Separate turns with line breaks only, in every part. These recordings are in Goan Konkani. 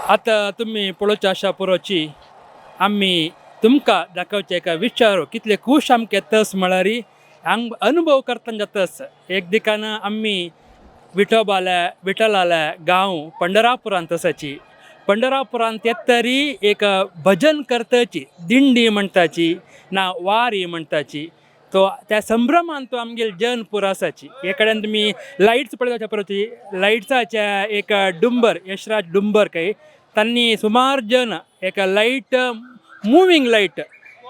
आतां तुमी पळोवच्या आशा पुरोची आमी तुमकां दाखोवचे एका विचार कितले खूश आमकां येतस म्हळ्यार हांग अनुभव करतना जातस. एक दिकान आमी विठोबाल्या विठलाल्या गांव पंढरापुरांत आसाची. पंढरापुरांत येत तरी एक भजन करताची दिंडी म्हणटाची ना वारी म्हणटाची, तो त्या संभ्रमान तो आमगेले जन पुरो आसाची. हे कडेन तुमी लायट्स पळयता परती लायट्साच्या एक डुंबर, यशराज डुंबर काय तांणी सुमार जन एक लायट मुवींग लायट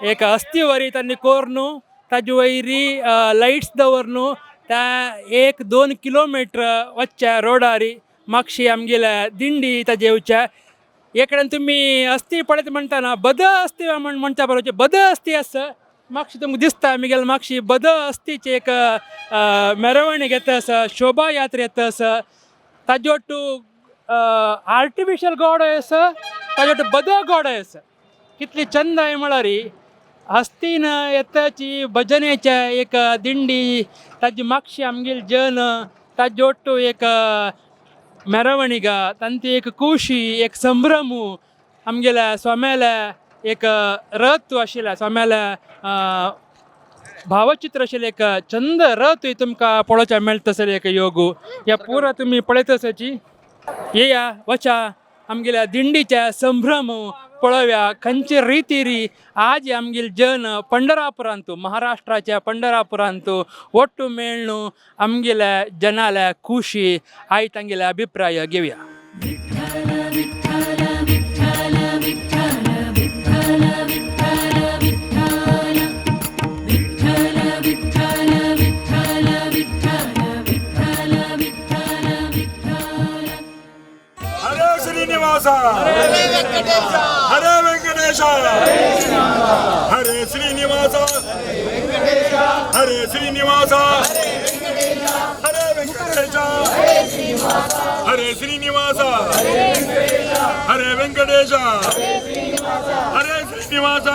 एक अस्थिवरी तांणी कोरून ताजे वयरी लायट्स दवरनु त्या 1-2 किलोमिटर वचच्या रोडारी मागशी आमगेल्या दिंडी ताजे येवच्या. हे कडेन तुमी अस्थी पळयता म्हणटाना बद अस्थी म्हण म्हणटा बरोबर बद अस्थी आसा मागशी तुमकां दिसता आमगेले मागशी बद अस्थीची एक मेरवणीक येता आसा, शोभा यात्रा येता आसा. ताजे ಒಟ್ಟು आर्टिफिशियल गोडो आसा, ताजे ಒಟ್ಟು बद गोडो आसा. कितली चंद आहे म्हळ्यार हस्तीन येताची भजनेच्या एक दिंडी ताजी मागशी आमगेले जन ताजे ಒಟ್ಟು एक मेरवणिगा तांची एक खुशी एक संभ्रम आमगेल्या स्वाम्याल्या एक रथ आशिल्ल्या स्वाम्याल्या भावचित्र आशिल्लें एक चंद रथ तुमकां पळोवपाक मेळटा तसले एक योग ह्या पुरा तुमी पळयत आसाची. येया वचा आमगेल्या दिंडीच्या संभ्रम पळोवया खंयचे रितीरी आज आमगेले जन पंढरापुरांतू महाराष्ट्राच्या पंढरापुरांतू ಒಟ್ಟು ಮೇಳ್ನು आमगेल्या जनाल्या खुशी आयत तांगेले अभिप्राय घेवया.
हरे श्रीनिवास, हरे वेंकटेश, हरे वेंकटेश, हरे श्रीनिवास, हरे श्रीनिवास, हरे वेंकटेश, हरे श्रीनिवास, हरे वेंकटेश, हरे श्रीनिवास,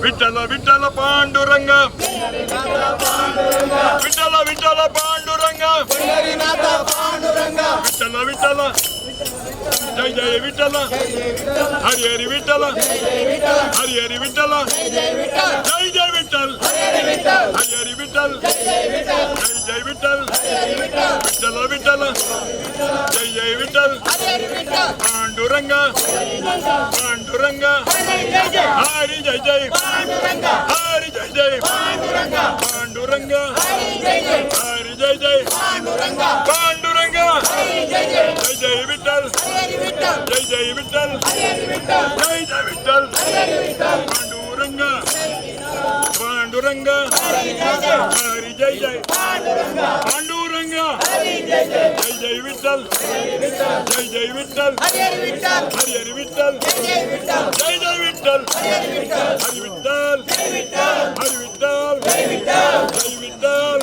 विठ्ठल विठ्ठल पांडुरंग, विठ्ठल विठ्ठल पांडुरंग, विठ्ठल विठ्ठल जय जय विठ्ठल, हरी हरी विठ्ठल, हरी हरी विठ्ठल, जय जय विठ्ठल, हरी हरी विठ्ठल, जय जय विठ्ठल, विठ्ठल विठ्ठल जय जय विठ्ठल, पांडुरंग पांडुरंग हरी जय जय, हरी जय जय पांडुरंग, हरी जय जय पांडुरंग, जय जय विठ्ठल, जय जय विठ्ठल, जय जय विठ्ठल, पांडुरंग पांडुरंग हरी जय जय पांडुरंग, जय जय विठ्ठल, जय जय विठ्ठल, हरी हरी विठ्ठल, जय जय विठ्ठल, हरी विठ्ठल, हरी विठ्ठल, जय विठ्ठल, हरी विठ्ठल, हरी विठ्ठल, जय विठ्ठल,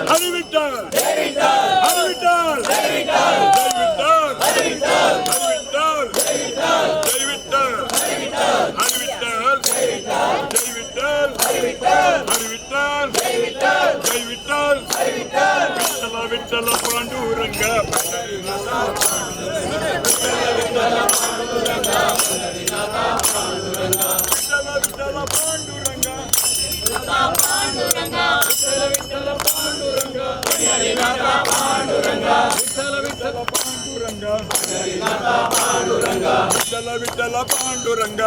हरी विठ्ठल, जय विठ्ठल, हरी विठ्ठल, जय विठ्ठल, हरी विठ्ठल, जय विठ्ठल, विठ्ठल विठ्ठल पांडुरंग, विठ्ठल विठ्ठल पांडुरंग, विठ्ठल विठ्ठल पांडुरंग, विठ्ठल विठ्ठल पांडुरंग,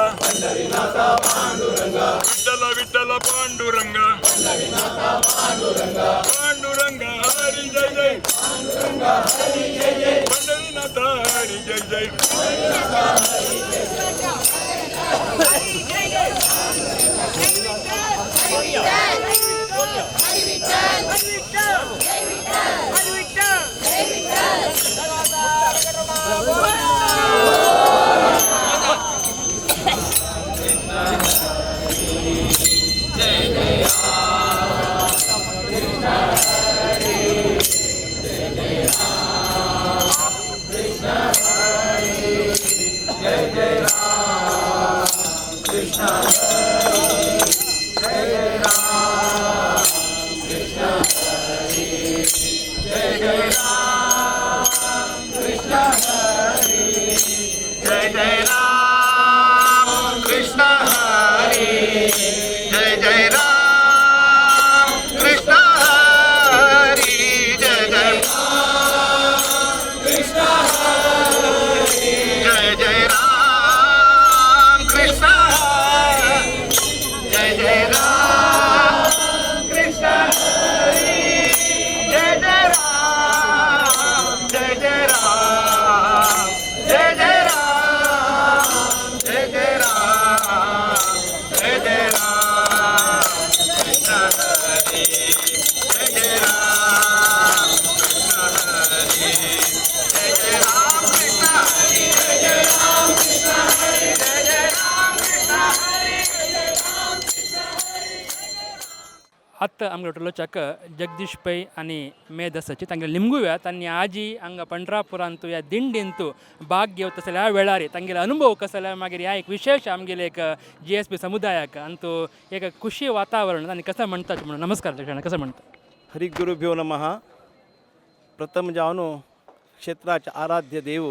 विठ्ठल विठ्ठल पांडुरंग, पांडुरंग हरी जय जय, पंढरीनाथ हरी जय जय.
आमगे उलोवच्याक जगदीश पै आनी मेद आसाची तांगे लिमगुव्या तांणी आजी हांगा पंढरापुरांतू ह्या दिंडींतू भाग घेवता जाल्यार ह्या वेळार तांगेले अनुभव कसो जाल्यार मागीर ह्या एक विशेश आमगेले एक जीएसबी समुदायाक आनी तो एक खुशी वातावरण आनी कसं म्हणतात म्हणून. नमस्कार लक्षण कसं म्हणता?
हरी गुरुभ्यो नमः. प्रथम जावन क्षेत्राचे आराध्य देव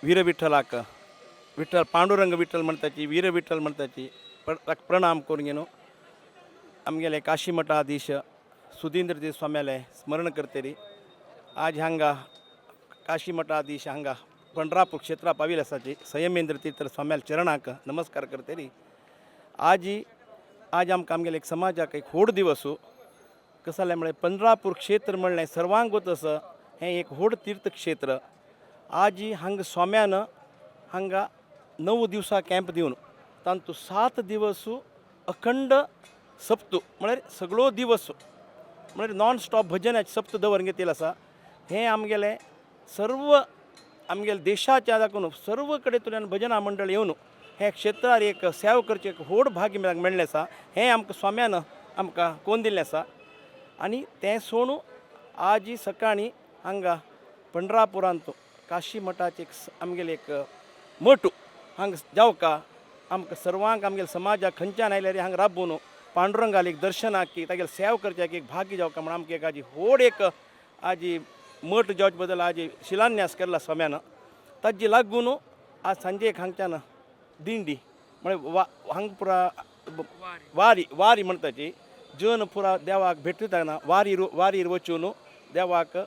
वीरविठ्ठलाक विठ्ठल पांडुरंग विठ्ठल म्हणताची वीरविठ्ठल म्हणताची प्रणाम करून घेवन आमगेले काशी मठाधीश सुधींद्र देव स्वाम्याले स्मरण करतरी आज हांगा काशी मठाधीश हांगा पंढरापूर क्षेत्रा पाविल आसाची संयमेंद्र तीर्थ स्वाम्याले चरणाक नमस्कार करतरी आजी आज आमकां आमगेले एक समाजाक एक व्हड दिवस. कसं जालें म्हळ्यार पंढरापूर क्षेत्र म्हणलें सर्वांक वता हें एक व्हड तीर्थक्षेत्र. आजी हांगा स्वाम्यान हांगा 9 दिवसां कॅम्प दिवन तांतू 7 दिवस अखंड सप्तू म्हळ्यार सगळो दिवस म्हळ्यार नॉन स्टॉप भजनाचे सप्त दवर घेतिल्लें आसा. हें आमगेलें सर्व आमगेले देशाच्या दाखोवन सर्व कडेन भजना मंडळ येवन हे क्षेत्रार एक सेवा करचें एक व्हड भाग्य मेळ्ळें आसा. हें आमकां स्वाम्यान आमकां कोन दिल्लें आसा. आनी तें सोडून आजी सकाळीं हांगा पंढरापुरांत काशी मठाचे एक आमगेले एक मठ हांगा जावका आमकां सर्वांक आमगेले समाजाक खंयच्यान आयल्यार हांगा राबून पांडुरंगाले एक दर्शनाक की तागेले सेवा करच्याक एक भाग्य जावका म्हण आमकां एक आजी व्हड एक आजी मठ जावचे बदल आजी शिलान्यास केल्ला स्वाम्यान. ताजी लागून आज सांजे एक हांगच्यान दिंडी म्हळ्यार वा हांगा पुरा वारी वारी म्हणटाची जन पुरा देवाक भेटता वारी वारीर वचून देवाक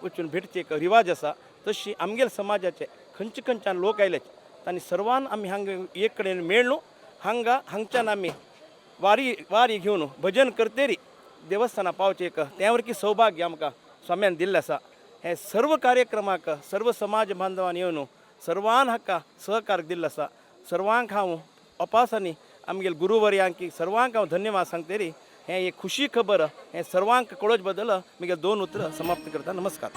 वचून भेटचे एक रिवाज आसा. तशी आमगेले समाजाचे खंयचे खंयच्यान लोक आयले तांणी सर्वान आमी हांगा एक कडेन मेळ्ळो हांगा हांगच्यान आमी वारी वारी घेवन भजन करतरी देवस्थाना पावचें एक तें वरकी सौभाग्य आमकां स्वाम्यान दिल्लें आसा. हे सर्व कार्यक्रमाक सर्व समाज बांधवान येवन सर्वान हाका सहकार दिल्लो आसा. सर्वांक हांव अपासांनी आमगेले गुरुवर्यांक सर्वांक हांव धन्यवाद सांगतरी हें एक खुशी खबर हें सर्वांक कळोवचे बदल म्हगेले 2 उतरां समाप्त करता. नमस्कार.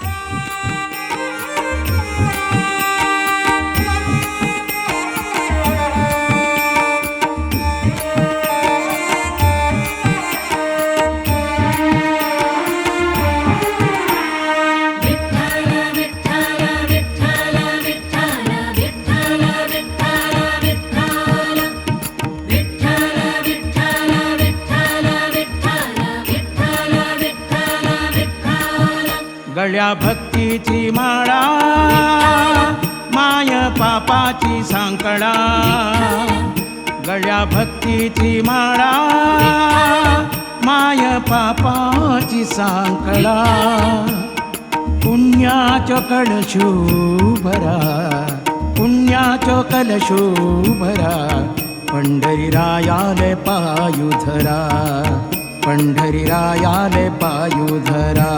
गळ्या भक्तीची माळा माय पापाची सांकळा गळ्या भक्तीची माळा माय पापाची सांकळा पुण्याचो कळशो भरा पुण्याचो कलशो भरा पंढरीरायाले पायु धरा पंढरीरायाले पायु धरा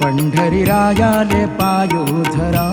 पंढरीरायाले पायु धरा.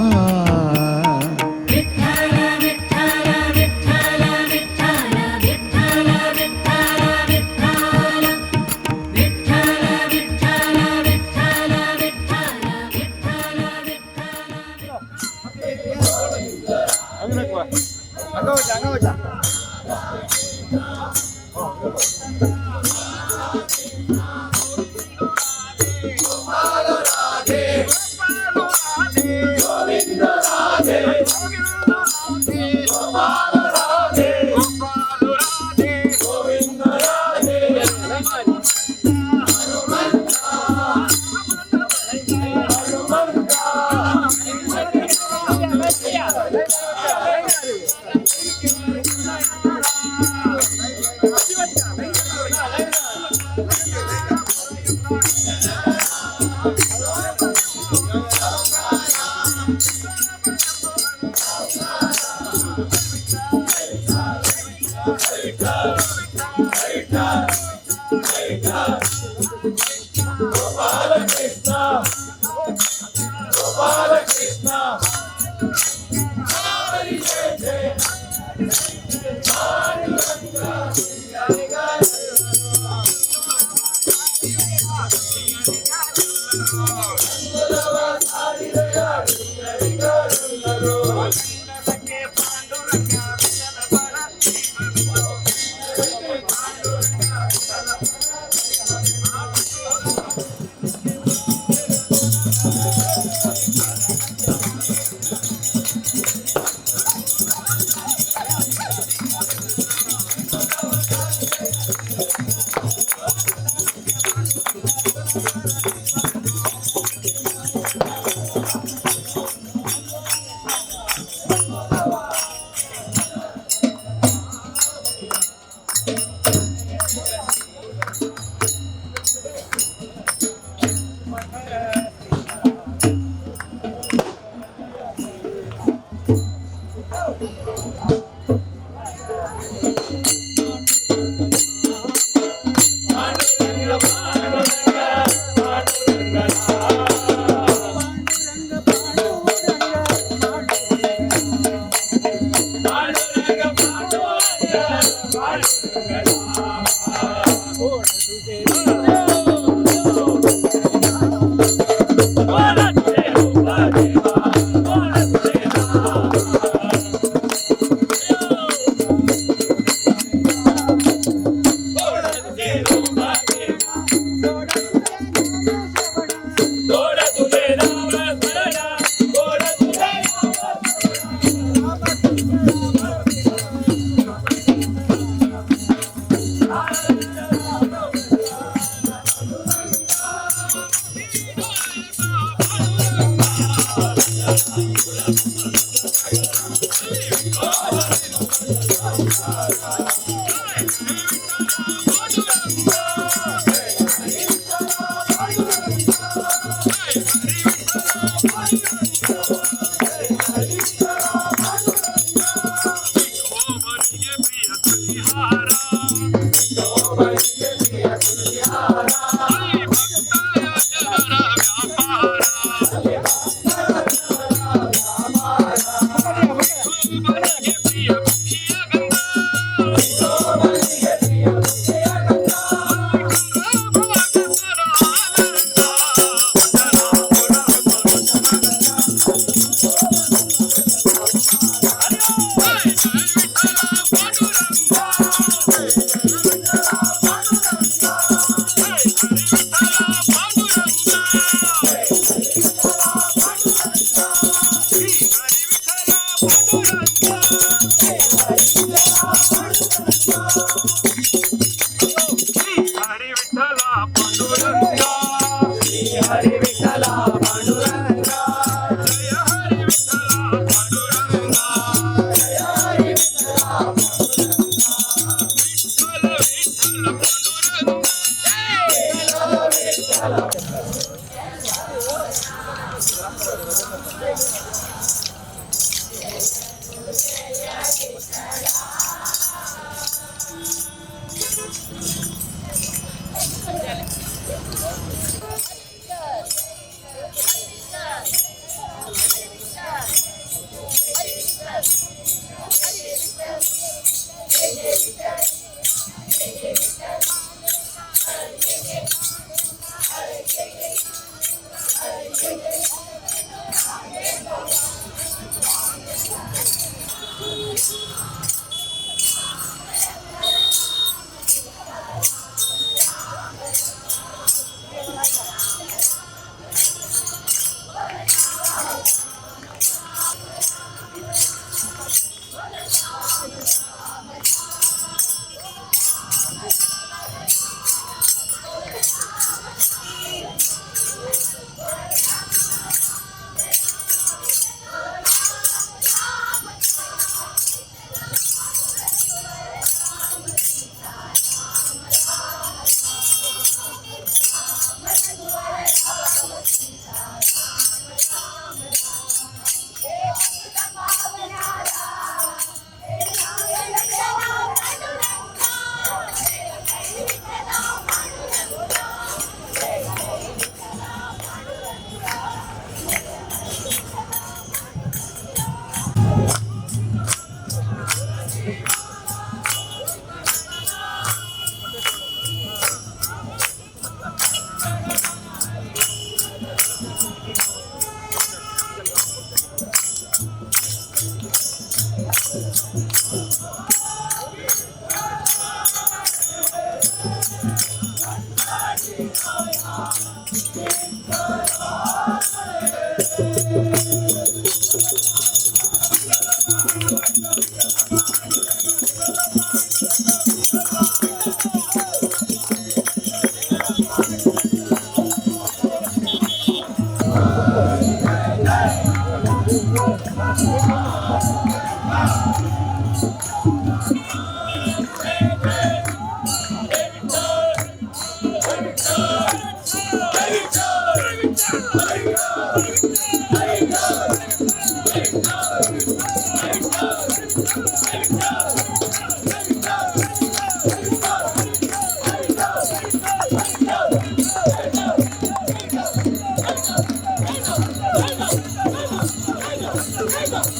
ಅದು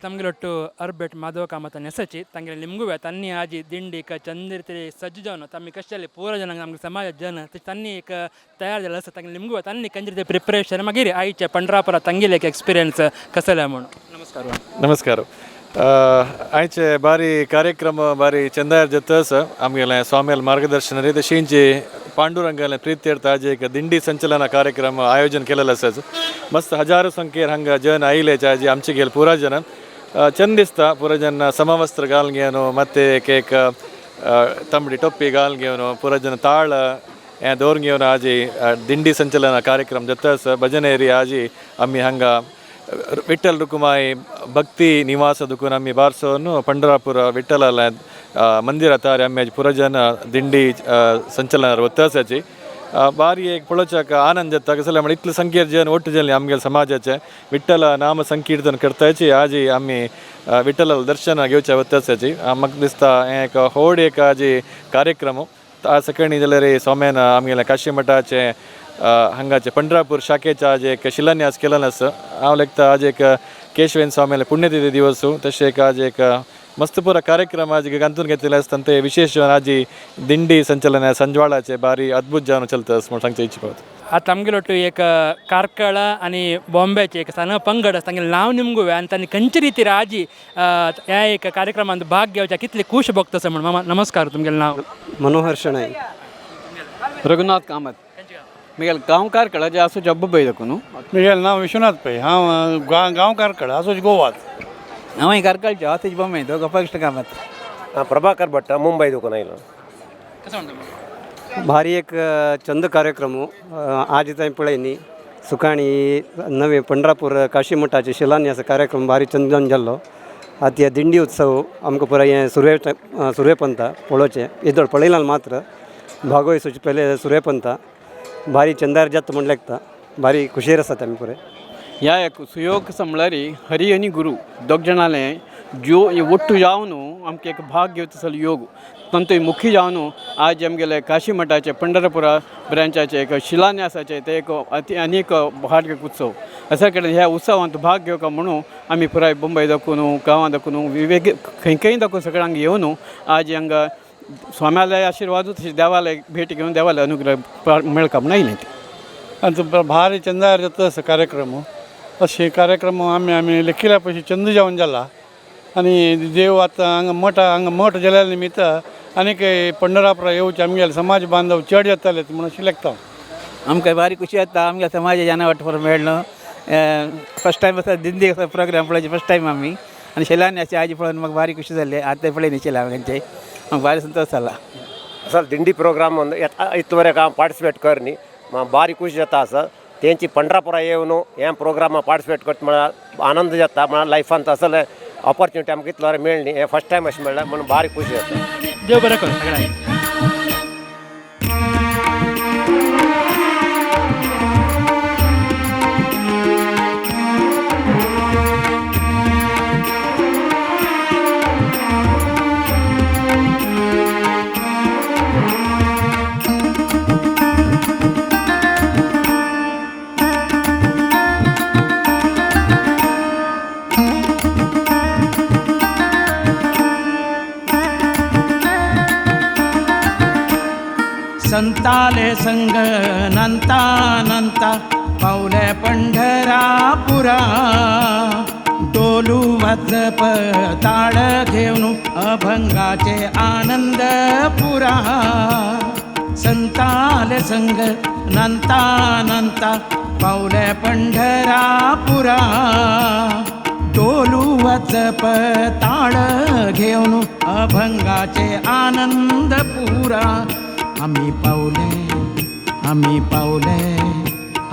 ತಮಗಿಲೊಟ್ಟು ಅರ್ಬೆಟ್ ಮಾಧವ ಕಾಮತ ನೆಸಚಿ ತಂಗಿಲ ನಿಮಗೂ ತನ್ನಿ ಆಜಿ ದಿಂಡಿ ಕ ಚಂದಿರ್ತಿರಿ ಸಜ್ಜು ಜನ ತಮ್ಮ ಕಷ್ಟಲ್ಲಿ ಪೂರ ಜನ ನಮ್ಗೆ ಸಮಾಜ ಜನ ತನ್ನಿ ಕ ತಯಾರು ಜಲ ತಂಗಿಲ ನಿಮಗೂ ತನ್ನಿ ಕಂಜಿರ್ತಿ ಪ್ರಿಪ್ರೇಷನ್ ಮಗಿರಿ ಆಯ್ಚೆ ಪಂಡ್ರಾಪುರ ತಂಗಿಲೇಕ ಎಕ್ಸ್ಪೀರಿಯನ್ಸ್ ಕಸಲೆ ಅಮ್ಮಣು. ನಮಸ್ಕಾರ.
ನಮಸ್ಕಾರ. ಆಯ್ಚೆ ಬಾರಿ ಕಾರ್ಯಕ್ರಮ ಬಾರಿ ಚಂದಾಯರ್ ಜೊತೆ ಆಮೇಲೆ ಸ್ವಾಮಿಯಲ್ಲಿ ಮಾರ್ಗದರ್ಶನ ರೀತಿ ಶೀಂಚಿ ಪಾಂಡುರಂಗನ ಪ್ರೀತ್ಯರ್ಥ ಆಜೆ ದಿಂಡಿ ಸಂಚಲನ ಕಾರ್ಯಕ್ರಮ ಆಯೋಜನೆ केलेलं आसा. मस्त हजारो संख्येर हांगा जन आयले आजी आमचे गेले पुरा जन चंद दिसता पुरा जन समवस्त्र घालून घेवन ಮತ್ತೆ केक ತಂಬಡಿ ಟೊಪ್ಪಿ घालून घेवन पुरा जन ताळ हें दवरून घेवन आजी दिंडी संचलन कार्यक्रम जाता. भजनेरी आजी आमी हांगा विठ्ठल रुकुमाई भक्ती निवास दुकून आमी बारसोन पंढरापूर विठ्ठलाला मंदिर तारे आमी पुरजन दिंडी संचलन वतासाची बारी एक पळोवच्याक आनंद जाता. कसले म्हळ्यार इतले संख्येर जन ಒಟ್ಟು ಜನ आमगेले समाजाचे विठ्ठल नाम संकीर्तन करताची आजी आमी विठ्ठलाला दर्शन घेवच्या वतासाची. म्हाका दिसता हें एक व्हड एक आजी कार्यक्रम. सकाळीं जाल्यार स्वाम्यान आमगेल्या काशी मठाचे हांगाचे पंढरापूर शाखेचे आज एक शिलान्यास केलेलो आसा. हांव लेखता आज एक केशवेन स्वाम्याले पुण्यतिथी दिवस तशें एक आज एक मस्त पुरा कार्यक्रम आज गांतून घेतलेले आसता. ते विशेष आजी दिंडी संचलन संजवाळाचे बारी अद्भुत जावन चलता म्हूण सांगचे इच्छा पावता.
आतां आमगेलो एक कार्कळ आनी बॉम्बेचे एक सान पंगड आसा तांगेलें नांव निमगुवे आनी तांणी खंयचे रितीर आजी ह्या एक कार्यक्रमांत भाग घेवच्या कितले खूश भोगता आसा म्हूण. मामा नमस्कार, तुमगेलें नांव?
मनोहर शणै.
रघुनाथ कामत. मिगेल गांव कार्कळ जे आसो जब्बू पै दाखून.
मिगेल नांव विश्वनाथ पै. हांव गांव कार्कळ आसोच गोवात.
हांव कार्कळचे आसोच बॉम्बे तो गोपाळकृष्ण कामत.
प्रभाकर भट्ट मुंबई दुकान आयलो.
भारी एक चंद कार्यक्रम आज थंय पळय न्ही सुकाणी नवे पंढरापूर काशी मठाचे शिलान्यास कार्यक्रम भारी चंद जावन जाल्लो. आतां हे दिंडी उत्सव आमकां पुराय हें सुरवे सुरवेपंता पळोवचें येदोळ पळयलां मात्र भागोय सुचे पयले सुरवेपंता भारी चंदार जाता म्हण लेगता भारी खुशयेर आसात आमी पुराय.
ह्या एक सुयोग म्हणल्यार हरी आनी गुरू दोग जाणाले ज्यो ಒಟ್ಟು जावन आमकां एक भाग घेवचो आसलो योग तांचो मुखी जावन आज आमगेले काशी मठाचे पंढरपुरा ब्रांचाचे एक शिलान्यासाचे ते एक अति आनी एक भाग उत्सव अशा कडेन ह्या उत्सवांत भाग घेवका म्हणून आमी पुराय मुंबय दाखोवन गांवां दाखोवन विवेक खंय खंय दाखोवन सगळ्यांक येवन आज हांगा स्वाम्याले आशिर्वाद तशें देवाले भेट घेवन देवाले अनुग्रह मेळका म्हूण आयलें.
आनी भारी चंदार जाता असो कार्यक्रम. अशे कार्यक्रम आमी आमी लेखिल्या पयशे चंद जावन जाला आनी देव आतां हांगा मठ हांगा मठ जाल्या निमित्त आनीक पंढरापुरा येवचे आमगेले समाज बांधव चड येताले म्हणून अशें लेखता.
आमकां भारी खुशी जाता आमगे समाज जाना वाट मेळ्ळो. फर्स्ट टायम आसा दिंडी प्रोग्राम पळोवचे फर्स्ट टायम आमी आनी शिलान्याचे आजी पळोवन म्हाका भारी खुशी जाली. आतां पळय न्ही शिला तेंचे म्हाका भारी संतोश जाला.
असल दिंडी प्रोग्राम इतवरेक हांव पार्टिसिपेट करनी म्हाका भारी खुशी जाता. आसा तेंची पंढरापुरा येवन ह्या प्रोग्रामा पार्टिसिपेट करता म्हळ्यार आनंद जाता. म्हळ्यार लायफांत असले ऑपॉर्च्युनिटी आमकां इतलो मेळ्ळी हें फर्स्ट टायम अशें मेळ्ळें म्हणून भारी खुशी जाता.
देव बरें करूं सगळ्यांक.
संताले संग नंता नंता पावले पंढरापुरा. डोलू वाजप ताळ घेऊन अभंगाचे आनंद पुरा. संताले संग नंता नंता पावले पंढरापुरा. डोलू वाजप ताळ घेऊन अभंगाचे आनंद पुरा. आम्ही पावले आम्ही पावले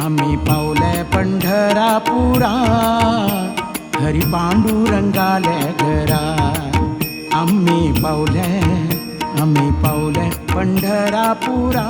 आम्ही पावले पंढरापुरा. हरी पांडुरंगाले घरा. आम्ही पावले आम्ही पावले पंढरापुरा.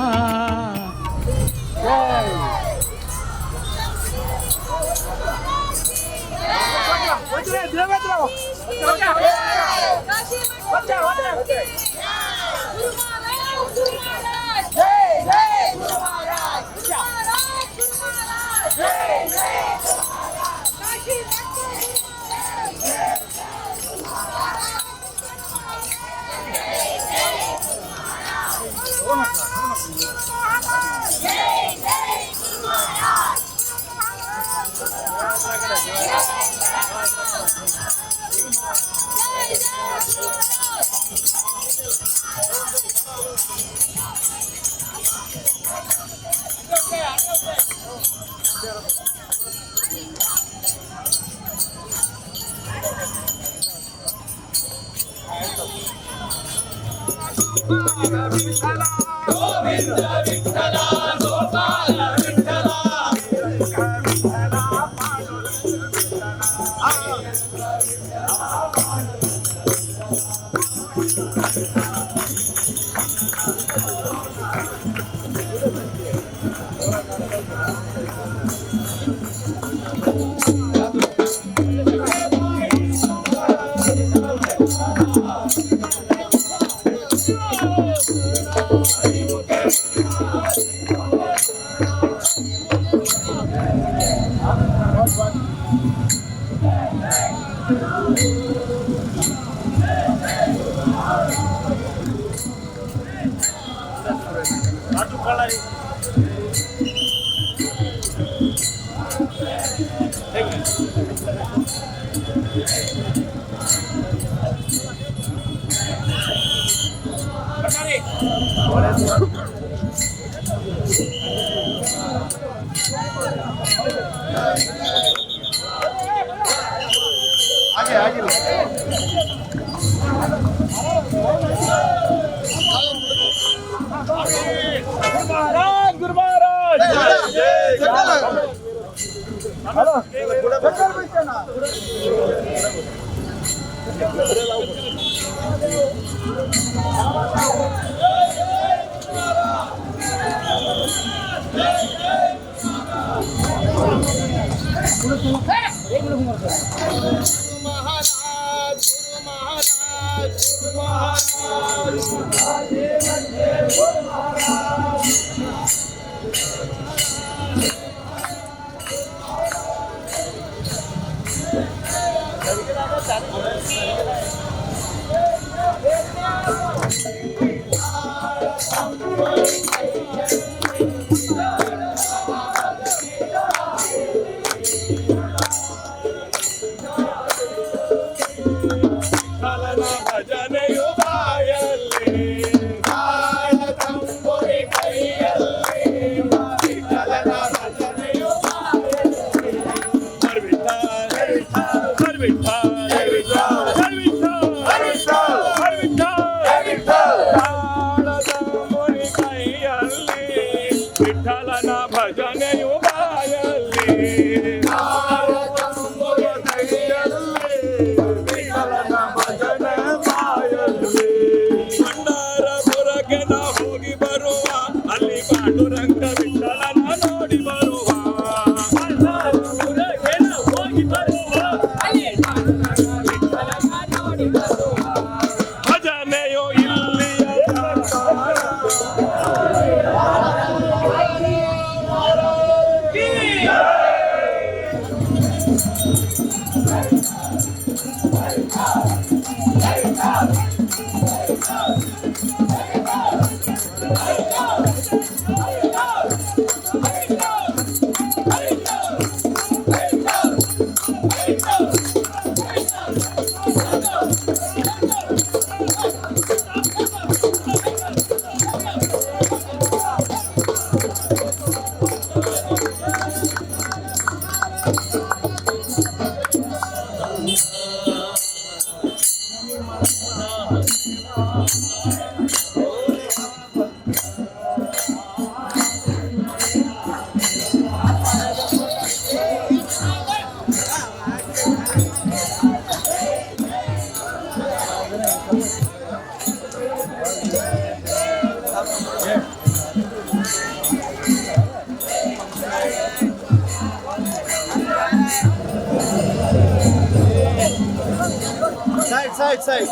Side side.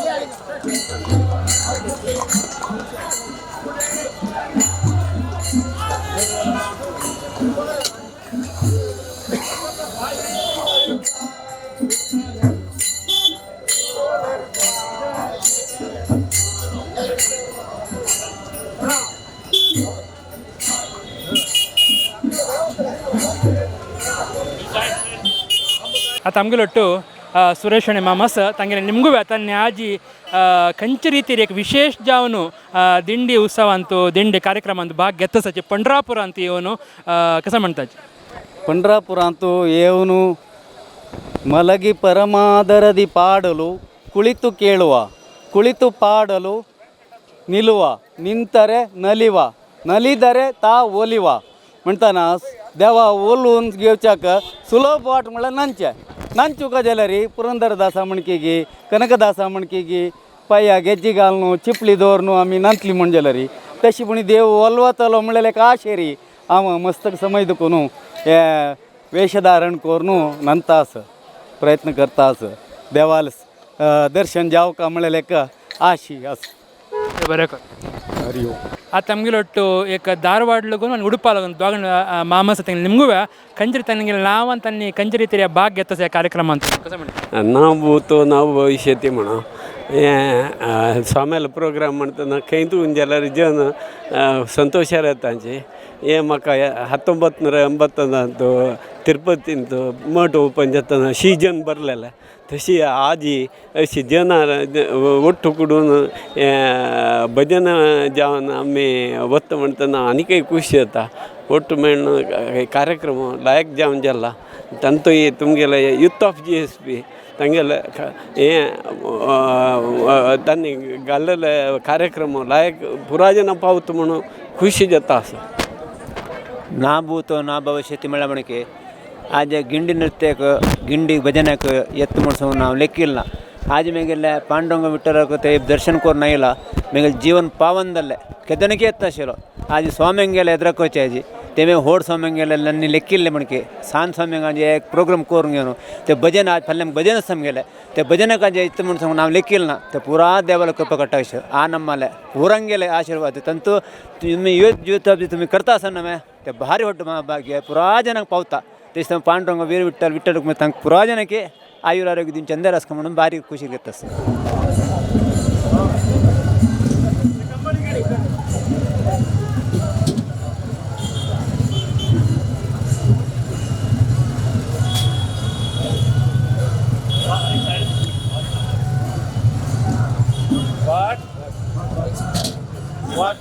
आतां आमगेलो ಒಟ್ಟು सुरेश आनी मामा आसा तांगेले निमगू आतां आजी खंयचे रितीर एक विशेष जावन दिंडी उत्सवांत दिंडी कार्यक्रमांत भाग घेतसाचे पंढरापुरांत येवन कसं म्हणतात?
पंढरापुरांत येवन ಮಲಗಿ ಪರಮಾದರದಿ ಪಾಡಲು ಕುಳಿತು ಕೇಳುವ, ಕುಳಿತು ಪಾಡಲು ನಿಲ್ಲುವ, ನಿಂತರೆ ನಲಿವ, ನಲಿದರೆ ತಾ ಒಲಿವ म्हणटाना देवा ओलून घेवच्याक सुलभ वाट म्हळ्यार नांचे नांचुका जाल्यार पुरंदरदासा म्हणकी कनकदासा म्हणकी पांया गेज्जी घालून चिपली दवरून आमी नांतली म्हण जाल्यार तशी पूण देव ओलवतलो म्हणल्यार एक आशेरी हांव मस्तक समय दुखून हे वेशधारण करून नंता आस प्रयत्न करता आस देवाल दर्शन जावका म्हणल्यार एक आशी आस.
बरें कर.
हरी ओम.
आतां आमगेलो ಒಟ್ಟು एक धारवाड लगून आनी उडुपा लागून दोगां मामा आसा तेंगे निमगुव्या खंयचे तांगेले नांवान तांणी खंयचे रितीर भाग घेता ह्या कार्यक्रमांत कसं म्हणटा?
ना भूतो ना भविष्यति म्हणून हें स्वाम्यालो प्रोग्राम म्हणटना खंय जाल्यार जन संतोश येतांचे. हें म्हाका 1980 तिरुपतींत मठ ओपन जातना सीजन बरलेलें तशी आजी अशी जना ಒಟ್ಟು कुडून हें भजन जावन आमी वता म्हणटना आनीकय खुशी जाता. ಒಟ್ಟು मेळ्ळो कार्यक्रम लायक जावन जाला तांतूय तुमगेले युथ ऑफ GSP तांगेले हें तांणी घाल्लेले कार्यक्रम लायक पुरा जना पावता म्हणून खुशी जाता आसा.
ना भूतो ना भविष्यति म्हळ्यार म्हणके आज गिंडी नृत्यक गिंडी भजनक ಎತ್ತು म्हणसो ನಾವು ಲೆಕ್ಕಿಲ್ಲ. आज मेगेले पांडुरंग विठ्ठलाक ते दर्शन करून आयला मेगेले जीवन पावनदल्ले केदनके ಎತ್ತಾಶಿलो आज स्वाम्यांगेले ಎದ್ರಕೋಚೆ आजी तेमे होड स्वाम्यांगेले नन्नी ಲೆಕ್ಕಿಲ್ಲ म्हणके सान स्वाम्यांग एक प्रोग्राम करून घेवन ते भजन आज फाल्यां भजन समगेले ते भजनक आज इत्त म्हणून ನಾವು ಲೆಕ್ಕಿಲ್ಲ ते पुरा देवाला कृपा कटाक्ष आ नम्माले पुರಂಗೆಲೆ ಆಶೀರ್ವಾದ ತಂತು तुम्ही युथ तुम्ही करता आसतना मे ते भारी ಹೊಟ್ಟು ಭಾಗ್ಯ ಪುರಾ ಜನಕ್ಕೆ ಪಾವತಾ ದೇಶದ ಪಾಂಡುರಂಗ ವೀರ ವಿಠ್ಠಲ್ ವಿಠ್ಠಲ್ ತಂಗೆ ಪುರಾ ಜನಕ್ಕೆ ಆಯುರ ಆರೋಗ್ಯ ದಿನ ಚಂದ ರಸ್ಕೊಂಡ್ ಭಾರಿ ಖುಷಿ ಇರುತ್ತೆ.
What?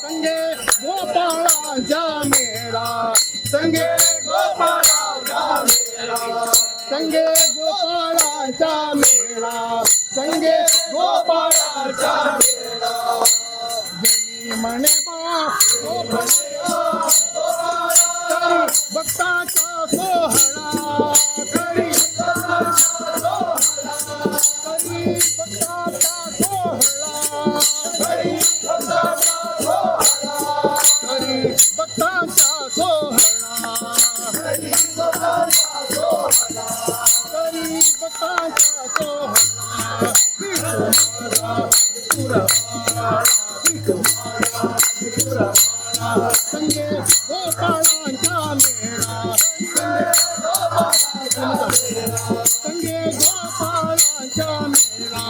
संगे गोपाळाचा मेळा, संगे गोपाळाचा मेळा, संगे गोपाळाचा मेळा, संगे गोपाळाचा मेळा. जनी म्हणे बा करी भक्ताचा सोहळा, करी भक्ताचा सोहळा, करी भक्ताचा सोहळा, करी भक्ताचा सोहळा. भक्तांचा सोहळा विठू माझा पुरवाळा विठू माझा पुरवाळा संगे गोपाळांचा मेळा संगे गोपाळांचा मेळा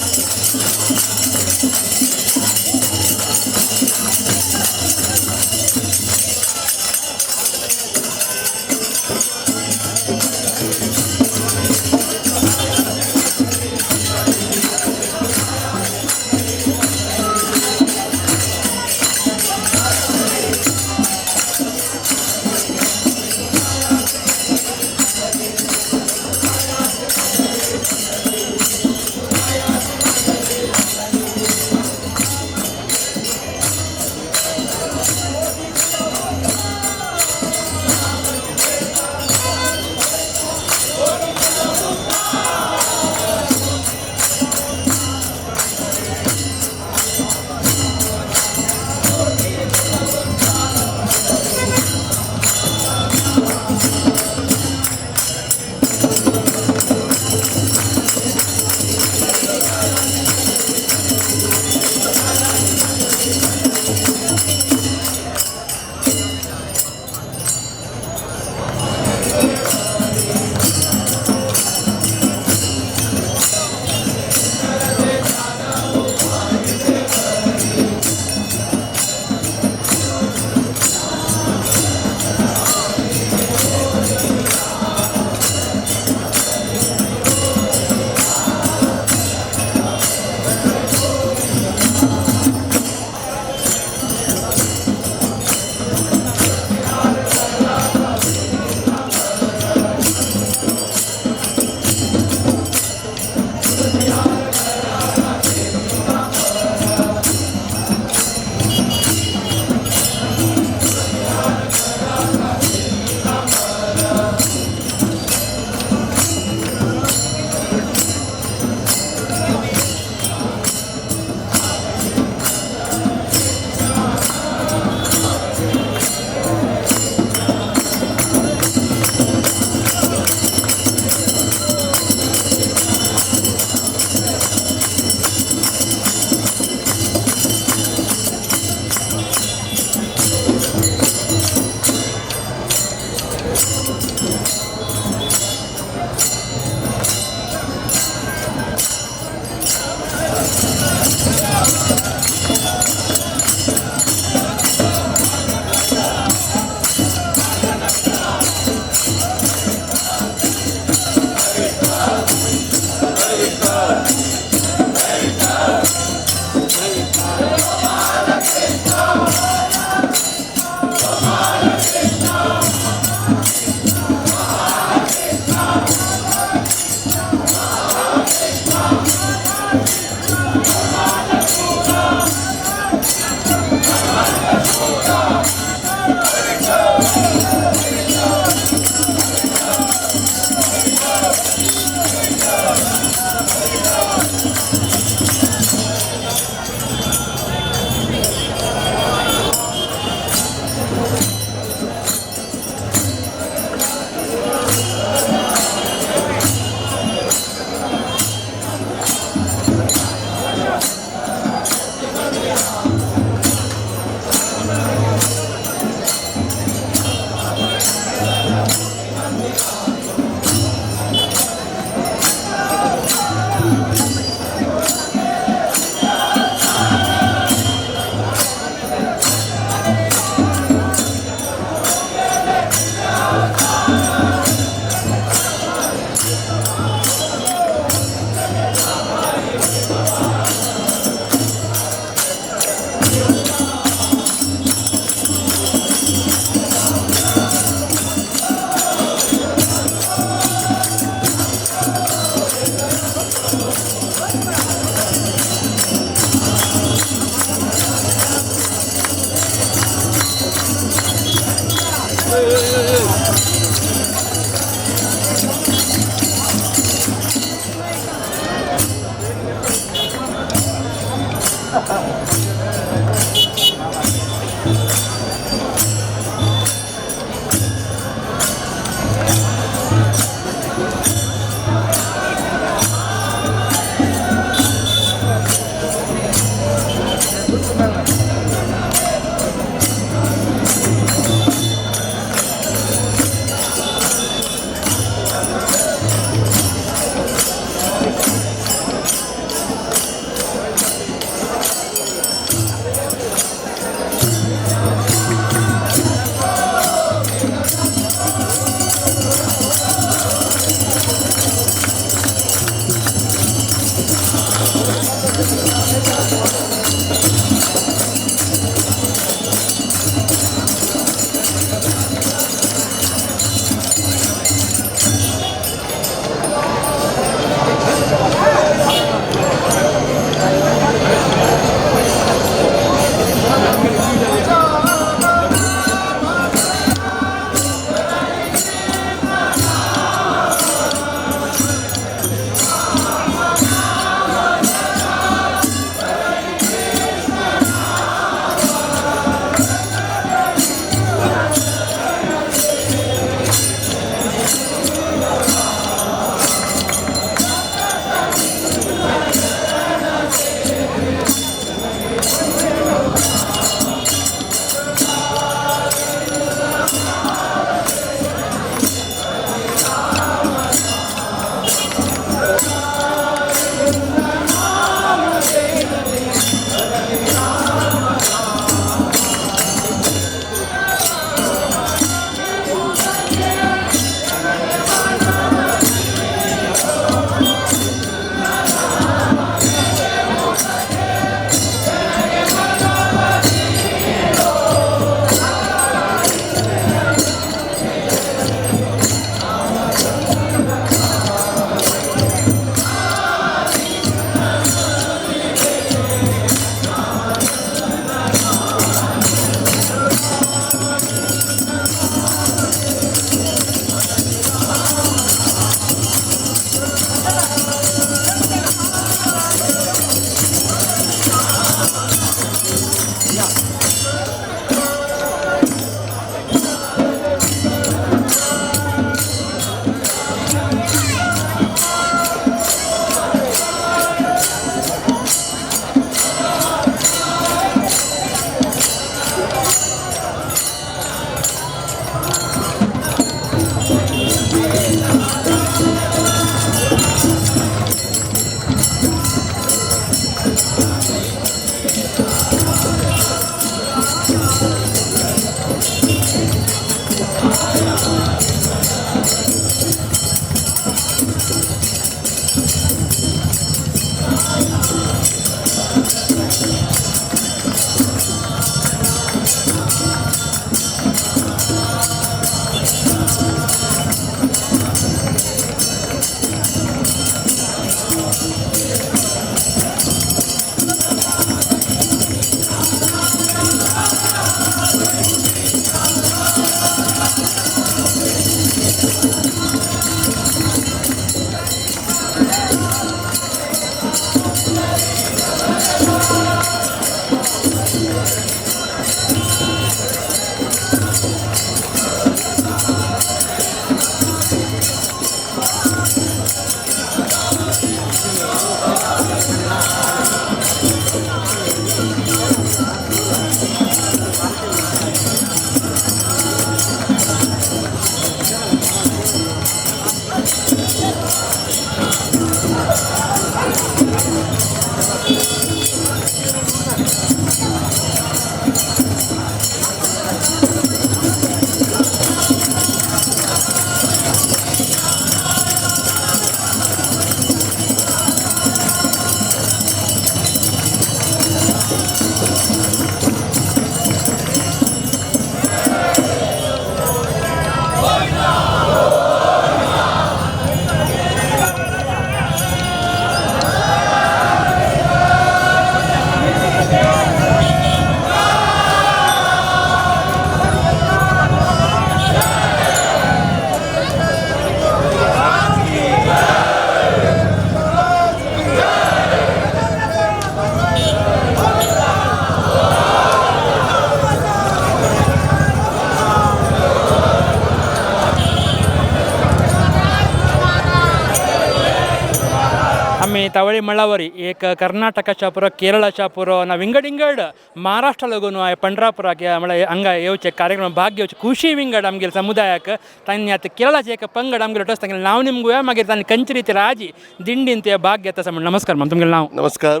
तवळी मळावरी एक कर्नाटकाच्या पुरो केरळाच्या पुरो ना विंगड विंगड महाराष्ट्र लागून पंढरापुराक म्हळ्यार हांगा येवचे कार्यक्रम भाग घेवचे खुशी विंगड आमगेले समुदायाक. तांणी आतां केरळाचे एक पंगड आमगेलो टस तांगेलें नांव निमगुया, मागीर तांणी खंयचे रिती राजी दिंडीन ते भाग घेता म्हण. नमस्कार मॅम, तुमगेलें नांव?
नमस्कार,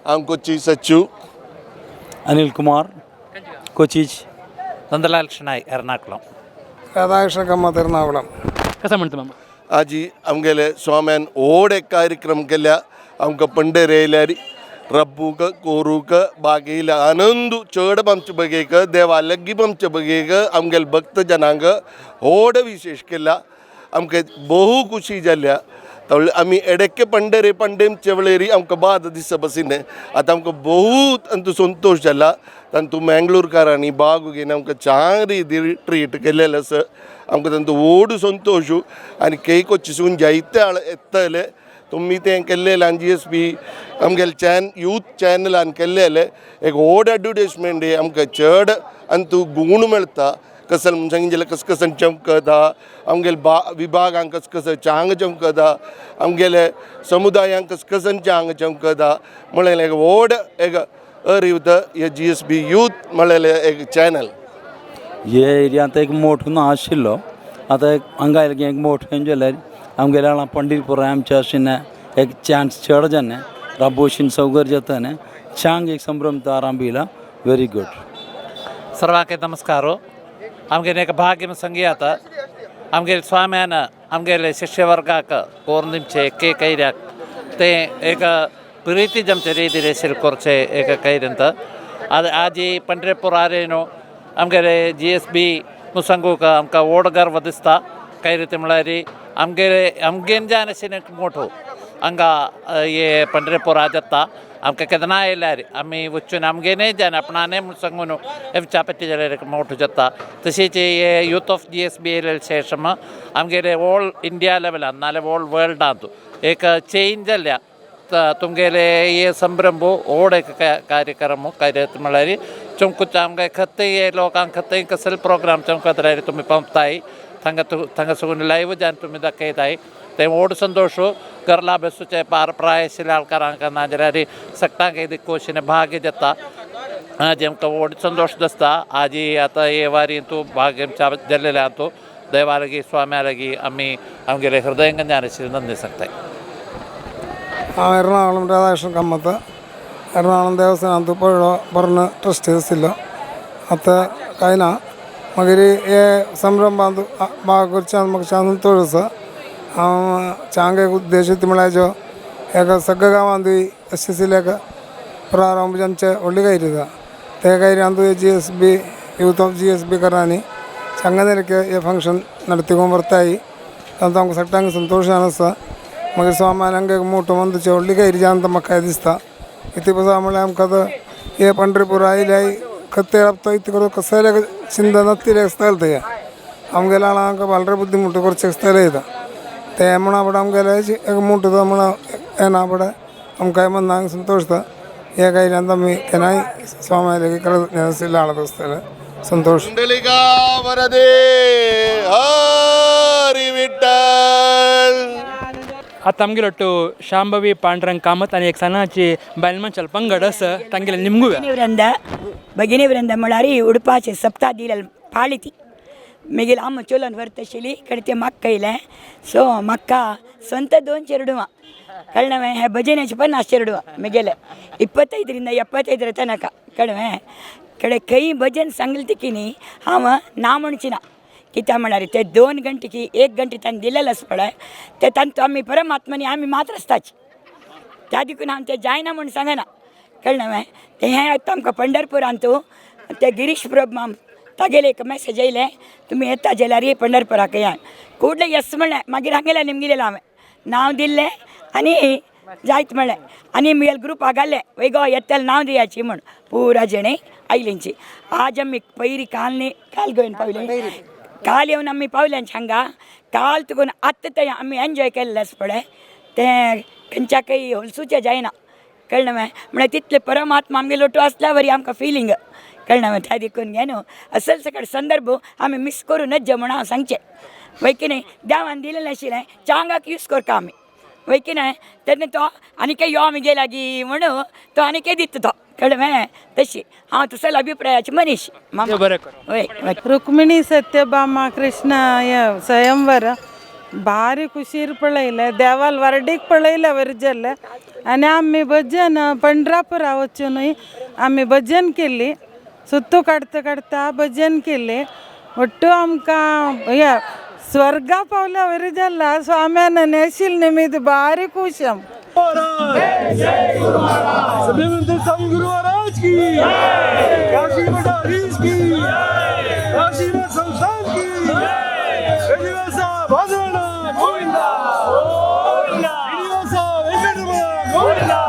हांव कोची सच्चू.
अनिल कुमार, कोचीच.
नंदलाल शनाय, एर्नाकुलम.
राधाकृष्ण कम्मत, एर्नाकुलम.
कसं म्हणता मामा?
आजी आमगेले स्वाम्यान व्हड एक कार्यक्रम केल्या. आमकां पंढर येयल्यार रब्बूक कोरूक बागेले आनंद चड आमचे बगेक देवा लग्गी आमचे बगेक आमगेले भक्त जनांक व्हड विशेश केल्या. आमकां बहु खुशी जाल्या. आमी एडेके पंढरे पंडेमचे वेळेरी आमकां बाद दिसप आशिल्लें. आतां आमकां बहुत अंतू संतोश जाला. तांतू मँगलोरकारांनी बाग घेवन आमकां चांगली ट्रीट केलेलें आसा. आमकां तांचो व्हड संतोश. आनी केक जायते येतले तुमी तें केल्लें जीएसबी आमगेले चॅन यूथ चॅनलान केल्लेले एक व्हड एडवर्टीजमेंट आमकां चड अंतू गूण मेळटा. कसल म्हणून कस कसन चमकता आमगेले बा विभागांक कस कस चांग चमकता आमगेले समुदायांक कस कसन चांग चमकता म्हणलें एक व्हड एक अरिवत हे जीएसबी यूथ म्हणलें एक चॅनल.
हे एरियांत एक मोठ ना आशिल्लो, आतां एक हांगा आयले एक मोठ जाल्यार आमगेल्या पंढरपुरा आमच्या अशें एक चान्स चड जालें राबोशीन सौकर्य जाता न्ही चांग एक संभ्रम आरंभ. Very good.
सर्वांक नमस्कार. आमगेले एक भाग्य संगियात आमगेले स्वाम्यान आमगेले शिष्यवर्गाक कोर्निमचे के कैऱ्याक ते एक प्रीती जमचे रीതി रेशील कोरचे एक कैರಂತ ಅದು ಆಜಿ पंढरपूर आरेನು आमगेले जीएसबी मुसंगूक आमकां व्हड गर्व दिसता. कैरीती म्हळ्यार आमगेले आमगेन आशिल्लें मोठो हांगा हे पंढरपूर जाता आमकां केन्ना आयल्यार आमी वचून आमगेने जान आपणाने म्हूण सांगून चापत्ती जाल्यार मोठो जाता. तशेंच हे यूथ ऑफ जीएसबी येयले शേഷം आमगेले ऑल इंडिया लेवलान नाल्यार ऑल वर्ल्डांत एक चेंज जाल्या. तुमगेले हे संभ्रम व्हड एक कार्यक्रम कार्य म्हळ्यार चमकूच आमकां खंय लोकांक खंय कसले प्रोग्राम चमकत रायले तुमी पंपताय थांगा थांगा सगून लायव जावन तुमी दाखयताय ते व्हड संतोश. घरला बेसूचे पार प्राय आशिल्ल्या आळकारांक नाजाल्यार सगळ्यांक दिक्कोशीन भाग्य जाता. आजी आमकां व्हड संतोश दिसता. आजी आतां हे वारी तूं भाग्य जाल्लेलें तूं देवा लागीं स्वाम्या लागीं आमी आमगेले हृदयंगन आशिल्लें नंदी सांगताय.
हांव एर्नाकुलम राधाकृष्ण कम्मत, एर्नाकुलम देवस्थानांत पळो बर्ण ट्रस्ट आशिल्लो. आतां कांय ना. मागीर हे संभ्रमांत भाग करच्यान म्हाका संतोश आसा. हांव चांग एक उद्देश म्हळ्यार जो एक सगळ्या गांवांत अशें आशिल्लें एक प्रारंभ आमचे व्हडली कायरी आसा ते कायऱ्यांत जीएसबी यूथ ऑफ जीएसबी करांनी चांगले हे फंक्शन நடத்திಕೊಂಡು ಬರ್ತಾಯಿ ಅಂತ आमकां सगळ्यांक संतोश आसा. मागीर स्वाम्यान एक मोठो मंदचे व्हडली कायरी जावन म्हाका दिसता. इतलें पसा म्हळ्यार आमकां आतां हे पंढरपूर आयले खत्ते राबता इतलें करून कसले चिंता नासलें स्थल तें आमगेल्या आमकां बालरे बुद्धी मोठो करचें स्थल येता ते म्हणून आपणें आमगेलें एक मोठो म्हणून येना आपणें आमकां मनाक संतोश जाता. हे कायऱ्यांत आमी केन्नाय स्वाम्याले आसतलें संतोश.
वरदे हरी विठ्ठल.
आतां आमगेलो ಒಟ್ಟು ಶಾಂಭವಿ ಪಾಂಡುರಂಗ್ ಕಾಮತ್ आनी एक सणाची बायल मनशाल पंगड आसा तांगेले निमगुया.
वृंद भगिनी वृंद म्हळ्यार उडपाचे सप्ता दिले पाळी ती मागीर आम चलोवन व्हरता आशिल्ली कडे ते म्हाका येयलें. सो म्हाका ಸ್ವಂತ 2 चेरडुवां ಕಳ್ಣವೆ ಹೆ ಭಜನೆ 50 ಚೇರಡುವ ಮೆಗೆಲೆ 25ರಿಂದ 75ರ ತನಕ ಕಡಿಮೆ ಕಡೆ ಕೈ ಭಜನ್ सांगली हांव ना म्हणची ना. कित्याक म्हळ्यार ते 2 घंटे की 1 घंटे तांणी दिलेलें आसा पळय ते तांतू आमी परमात्मानी आमी मात्र आसताची त्या देखून हांव ते जायना म्हूण सांगना कळ्ळें. तें हें आतां आमकां पंढरपुरांतू ते गिरीश प्रभु माम तागेले एक मॅसेज येयलें तुमी येता जाल्यार पंढरपुराक या कुडले येस म्हणलें. मागीर हांगेलें निमगिलें हांवें नांव दिल्लें आनी जायत म्हणलें आनी मुगेले ग्रुपाक घालें वय गो येतले नांव दियाची म्हूण पुरा जेणे आयलींची. आज आमी पयरी काल न्ही काल घेवन पावले काल येवन आमी पावले हांगा काल तुकून आत्तां थंय आमी एन्जॉय केल्लें आसा पळय तें खंयच्याकय होलसूचें जायना कळ्ळें म्हळ्यार तितलें परमात्मा आमगे लोटू आसल्या वरी आमकां फिलींग कळ्ळें. त्या देखून घे न्हू असल सकट संदर्भ आमी मिस करूं नज्ज म्हूण हांव सांगचें वय की न्ही. देवान दिलेलें आशिल्लें चांगाक यूज करता आमी वय की ना तेन्ना तो आनीकय यो आमगे लागीं म्हणून तो आनीकय दिता तो कळ्ळें तशी हांव तसलो अभिप्रायाचे मनीस.
बरें करूं.
वय.
रुक्मिणी सत्यभामा कृष्ण स्वयंवर भारी खुशीर पळयलें, देवाल वर्डीक पळयलें वरजल्ले. आनी आमी भजन पंढरापुरा वचूनय आमी भजन केली, सुत्तू काडता काडता भजन केली. ಒಟ್ಟು आमकां हे स्वर्गा पावल्या वरी जाला स्वाम्यान नेशील निमित्त भारी खुश आम.
गुरु महाराज की, काशी मठाधीश की, काशी मठ संस्थान की, श्रीनिवासा भाजराणा गोविंदा, श्रीनिवासा वेंकटरमण गोविंदा.